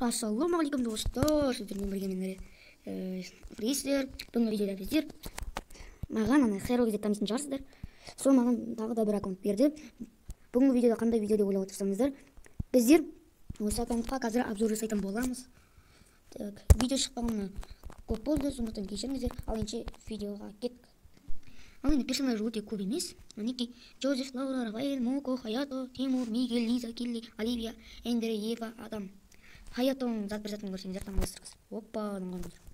Ассалаумағалейкум достар, сіздермен бірге мен Фристер. Бүгінгі видеода біздер маған ана Херо деп танитын шығарсыздар. Сол маған тағы да бір аккаунт берді. Бүгінгі видеода қандай видео деп ойлап отырсаңыздар, біздер осы аккаунтқа қазір обзор жасайтын боламыз. Так, видео шықпағанына көп болды, сондықтан кешіріңіздер. Ал ендеше видеоға кеттік. Ал енді персонаж өте көп емес. Мінекей Джозеф, Лаура, Рафаэль, Моко, Хаято, Тимур, Мигель, Лиза, Келли, Оливия, Эндре, Ева, Адам. Хаятоның зат бір затын көрсеңіздер таңғаласыздар. Опа,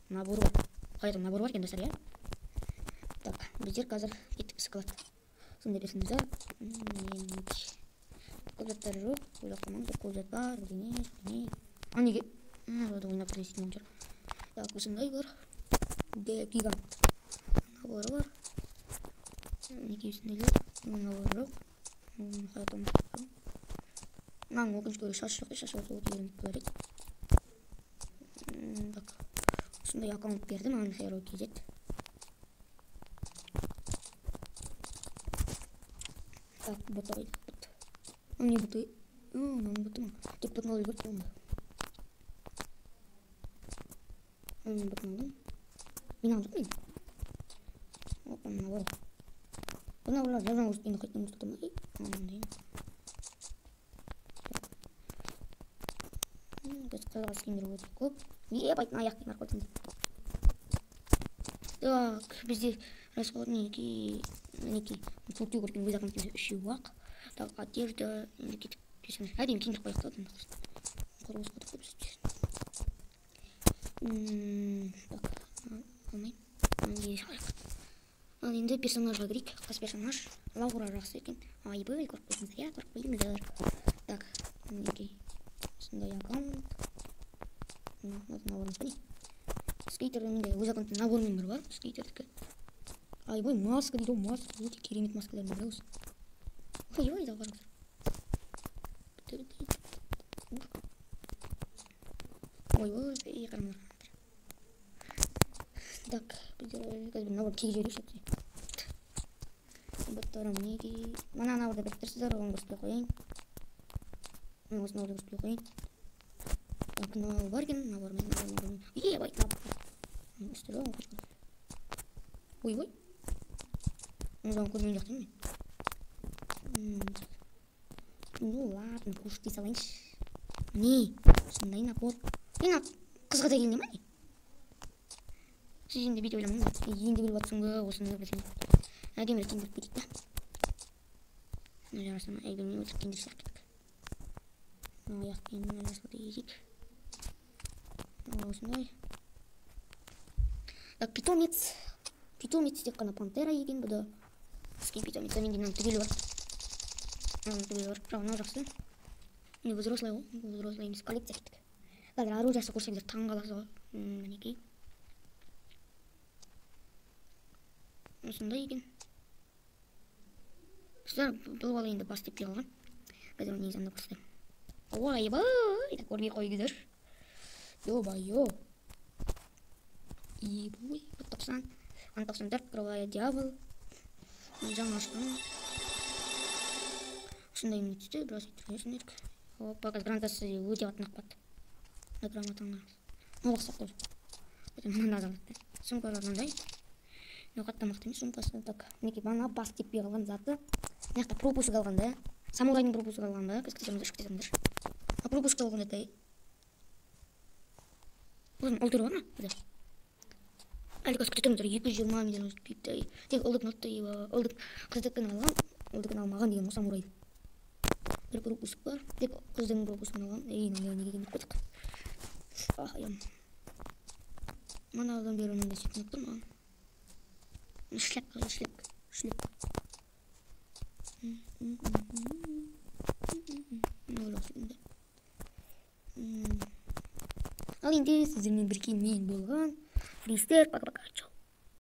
набор бар. Хаятоның наборы бар екен достар, иә? Так, біздер қазір кеттік склад. Сондай персонаждар. Көп заттар жоқ, ойлап қалмаңыздар, көп зат бар, бірдеңе, бірдеңе. А неге? Мына ойнап жүрген шығар. Так, осындай бар. Гигант наборы бар. Мінекей осындайлар. Набор жоқ. Хаятоның мынаның өкінішке орай шашы жоқ, шашы болса өте керемет болар еді. Так, осындай аккаунт берді маған Hero KZ. Так, бұты қайда? Бұт. Не бұты? Мынаның бұты ма? Тек бұтын алып үлгердік онда. Мен бұтын алдым. Мен алдым мен. Опа, мына бар. Бұл наборлар жаңа өскенде қайтадан ұстата ма? Мынандай. Қызға скиндер өте көп. Ебать, аяқ киім арқылы. Так, бізде расход мінекей, мінекей. Функция көрген өз аккаунтымызда үшеу ақ. Так, одежда, енді кетіп персонаж. Әдемі киіндіріп қояйық та одан да. Құрылыс қылдық деп. Так, алмаймын. Енді салайық. Ал енді персонажға кірейік. Қыз персонаж. Лаура жақсы екен. Айбай, көріп қойдыңыздар, иә, көріп қойдыңыздар. Так, мінекей. Осындай аккаунт. Мына не? Скейтер менде өз аккаунтым набормен бір бар. Скейтердікі. Айбай, маска дейді ғой, маска. Өте керемет маскалар бар осы. Ой-ой, да қараңыздар. Ой-ой, қараңыздар. Так, біздер қазір набор киіп жіберейікші. Бұттары мінекей. Мына наборды біліп тұрсыздар, оған көрсетпей қояйын. Осы наборды көрсетпей қояйын. Так, мынау бар екен, набормен, набормен. Ебать, набор. Үсті жоқ, ой-ой. Мынаны көрмеген жоқпын мен. Ну ладно, көрсете салайыншы. Міне, осындай набор. Мен қызға да келді ма не? Сіз енді бүйтіп ойламаңыз. Енді біліп жатсың ба, осыны білсең. Әдемірек киіндіріп кетейік та. Мына жарасына әйгеріммен өтірік киіндіріп кеттік. Мына аяқ киімін жасауды езейік. Осындай. Так, питомец. Питомец тек қана пантера екен бұда. Скин питомец. Менде мынаның түгелі бар. Мынаның түгелі бар. Бірақ мынау жақсы. Міне взрослый ғой. Взрослый емес, коллекция кеттік. Қазір оружиесі көрсеңіздер таң қаласыз ғой. Мінекей. Осындай екен. Достар, бұл бала енді бас теппей қалған. Қазір оны негізі анда көрсетемін. Ойбай, көрмей қойыңыздар. Ё-моё. Ебой, 90, 94, кровавый дьявол. Жаңа ашқан. Осындай міне түсті, біраз өйтіп. Опа, қазір гранатасы өте қатты қымбат. Гранатаны қараңыз. Мынау ұқсап тұр. Мынаны да алады. Сумкалар мынандай. Мынау қатты мықты емес сумкасы. Так, мінекей мана бас теппей қалған заты. Мына жақта пропуск алған да. Самурайдың пропуск алған ба? Күтіңіздер, күтіңіздер. А пропуск алған да. Оның ұл түрі бар ма? Әлі қазір күтіңіздер, 220 миллион өтпейді. Тек ұлдікін ұтты, ұлдік қыздікін алған, ұлдікін алмаған деген самурай. Бір пропуск бар. Тек қыздың пропускын алған. Ей, мынау неге келіп қойдық? Ах, аям. Манадан бері мынандай сөйтіп тұр маған. Шляпка, шляпка, шляпка. Ал енді сіздермен бірге мен болған Фристер. Пока-пока.